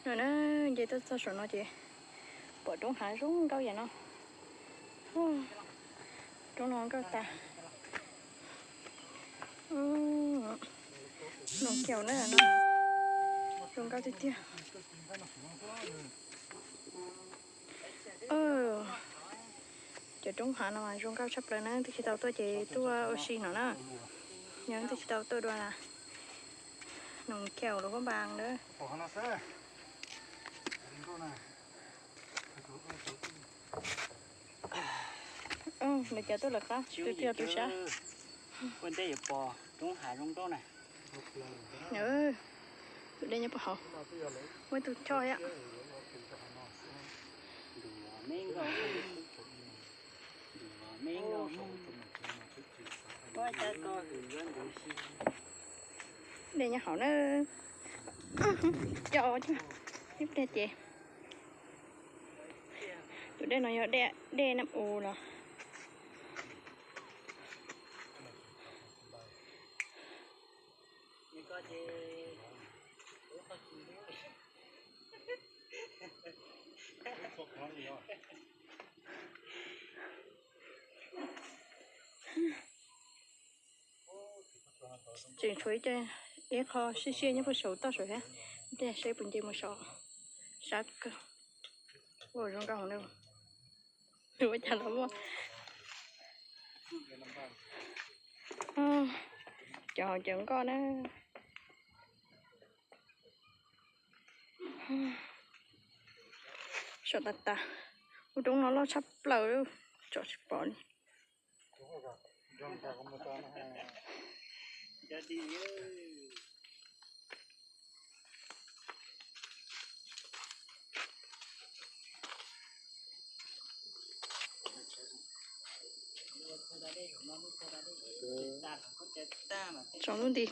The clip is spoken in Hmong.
No na, nce tuaj txog saum no ces pom roob hav zoo nkauj yam no. Roob no nkauj tas. Noog kiaus na no, zoo nkauj tiag tiag. Cov roob hav no mas zoo nkauj tshaj plaws na, twb tsis tau tuaj ces tuaj ua si no na. Yog twb tsis tau tuaj dua na. Noog kiaus los huab npas na. Lawv cov tuaj lawm qab, tus twg yog tus sab. Ua ntej yuav pom roob hav zoo nkauj na. Tus dej nyob puag hauv, muaj ib tug choj thiab. Dej nyob hauv na. Cov ib pliag ces tus dej no yog dej Nam U los. Tseem tshuav ib qho siab siab nyob puag saum toj saum thiab, ib pliag seb puas nce mus saum sab kawg. Ua zoo nkauj hauv na. Ua cas los muaj cov hauv cawv nkoj na. Saum tas tas, ua roob no loj tshaj plaws, tsom tsis pom li. Tsom lub nti.